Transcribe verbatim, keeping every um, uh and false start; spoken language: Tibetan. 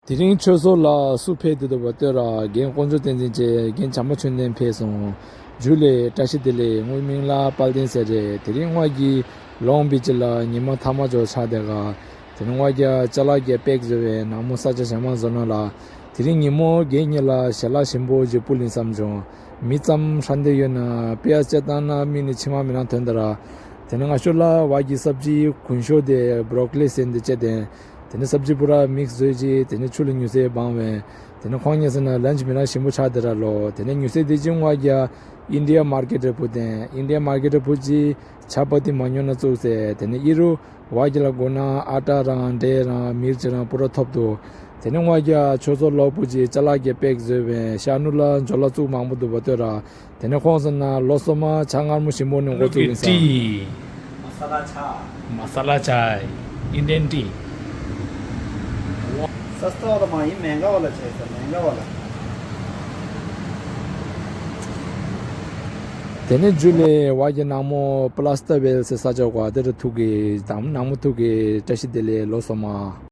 དེ་རིང་ཆོས་ཚོགས་ལ་སུ་ཕེབས་བསྡད་འདུག་པ་ལྟོས་ར། རྒན་དཀོན་མཆོག་བསྟན་འཛིན་བཅས། རྒན་བྱམས་པ་ཆོས་ལྡན་ཕེབས་སོང་། ཇུ་ལེ། བཀྲ་ཤིས་བདེ་ལེགས། ངའི་མིང་ལ་དཔལ་ལྡན་ཟེར་རེད། དེ་རིང་ང་གིས་ལོང་བི་ཅི་ལ་ཉི་མ་མཐའ་མ་འཇོག་ཆགས་བསྡད་ག་དེ་རིང་ང་གིས་ཅ་ལག་གི་པེག་བཟོས་པའི་ནག་མོ་ས་ཆ་ཞྭ་དམར་བཟོ་ན་ལ། དེ་རིང་ཉིན་མོ་རྒན་གཉིས་ལ་ཞལ་ལག་ཞིམ་པོ་ཞིག་ཕུལ་ཡིན་བསམ་བྱུང་། མི་ཙམ་ཧྲ་འདོད་ཡོད་ན་པེ་ཡ་སྤྱད་བཏང་ན་མིག་ནས་མཆི་མ་མི་རང་ཐོན་ད་ར། དེ་ནས་ང་ཤོ་ལ་བ་གི་སབ་ཇི་གུན་ཤོ་དེ་བྷྲོ་ཀོ་ལི་ཟེར་འདི་བཅད་དེ། དེ་ནས་སབ་ཇི་པུ་ར་མིག་སི་བཟོས་རྗེས་དེ་ནས་ཆུ་ལ་ཉུ་ཟེ་སྦང་བས། དེ་ནས་ཁོང་གཉིས་ཟེར་ན་ལན་ཆི་མི་རང་ཞིམ་པོ་ཆགས་དེ་ར་ལོ། དེ་ནས་ཉུ་ཟེ་དེ་ཅི་ང་ག་ཨིན་ཌི་ཡ་མར་ཀེ་ཊི་རེ་བུ་དེ་ཨིན་ཌི་ཡ་མར་ཀེ་ཊི་རེ་བུ་ཅི་ཆ་པ་ཏི་མ་ཉོ་ན་བཙུགས་ཟེར། དེ་ནས་ཨི་རུ་བ་གི་ལ་དགོས་ན་ཨ་ཏྲ་རང་འབྲས་རང་མིར་ཅི་རང་པུ་ར་ཐོབ་འདུག་དེ་ནས་ང་ག་ཆོས་ཚོགས་ལོག་པུ་ཅི་ཅ་ལག་གི་པེག་བཟོས་བས་ཤ་ནུ་ལ་འཇོ་ལ་བཙུགས་མང་པོ་འདུག་པ་ལྟོས་ར། དེ་ནས་ཁོང་ཚོ་ན་ལོ་སོ་མ་ཇ་མངར་མོ་ཞིམ་པོ་ནས་འགོ་བཙུགས་ཡིན་ས། टी। मसाला चाय। मसाला चाय। Indian T. सस्ता वाला माँ, ये महंगा वाला चाहिए सर, महंगा वाला। དེ་ནས་ཇུ་ལེ་བ་གི་ནག་མོ་པ་ལ་སི་ཏ་ཝེལ་སི་ས་ཆ་གོ་དེ་རུ་ཐུག་གི་དམ་ནག་མོ་ཐུག་གི་བཀྲ་ཤིས་བདེ་ལེགས་ལོ་སོ་མ།